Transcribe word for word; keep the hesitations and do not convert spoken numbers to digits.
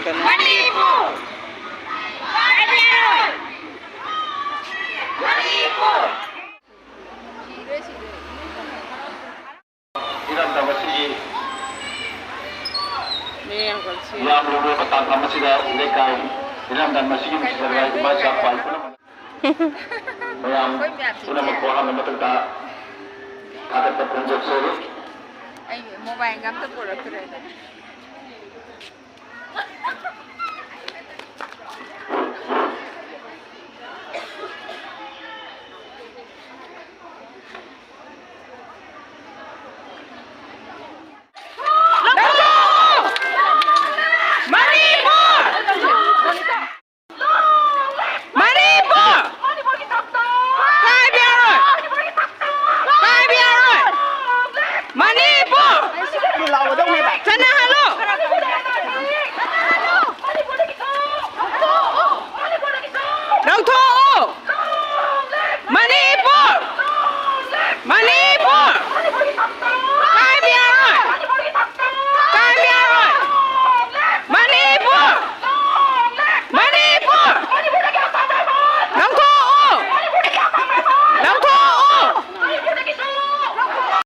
ꯃꯅꯤꯄꯨꯔ! ꯄꯥꯏꯕꯤꯔꯣꯏ! ꯃꯅꯤꯄꯨꯔ! ꯏꯔꯝꯗꯝ ꯑꯁꯤꯒꯤ ꯃꯌꯥꯝ ꯀꯛꯁꯤ꯫ ꯌꯥꯝ ꯂꯨꯕ ꯃꯇꯥꯡ ꯑꯃꯁꯤꯗ ꯂꯩꯀꯥꯏ ꯏꯔꯝꯗꯝ ꯑꯁꯤꯒꯤ ꯅꯨꯡꯁꯤꯖꯔꯕ ꯏꯃꯥ ꯏꯆꯥ ꯄꯥꯏ ꯄꯨꯝꯅꯃꯛ ꯃꯌꯥꯝ ꯑꯩꯈꯣꯏ ꯃꯌꯥꯝꯁꯦ ꯄꯨꯝꯅꯃꯛꯄꯨ ꯑꯍꯥꯟꯕ ꯃꯊꯛꯇ ꯊꯥꯒꯠꯄ ꯐꯣꯡꯗꯣꯛꯆꯔꯤ꯫ ꯑꯩ ꯃꯣꯕꯥꯏꯜꯒ ꯑꯝꯇ ꯄꯨꯔꯛꯇ꯭ꯔꯦꯗ꯫ ꯃꯅꯤꯄꯨꯔ! ꯃꯅꯤꯄꯨꯔ! ꯄꯥꯏꯕ ꯌꯥꯔꯣꯏ! ꯄꯥꯏꯕ ꯌꯥꯔꯣꯏ! ꯃꯅꯤꯄꯨꯔ! ꯆꯠꯅꯍꯜꯂꯨ! ꯂꯧꯊꯣꯛꯑꯣ! ꯃꯅꯤꯄꯨꯔ! ꯃꯅꯤ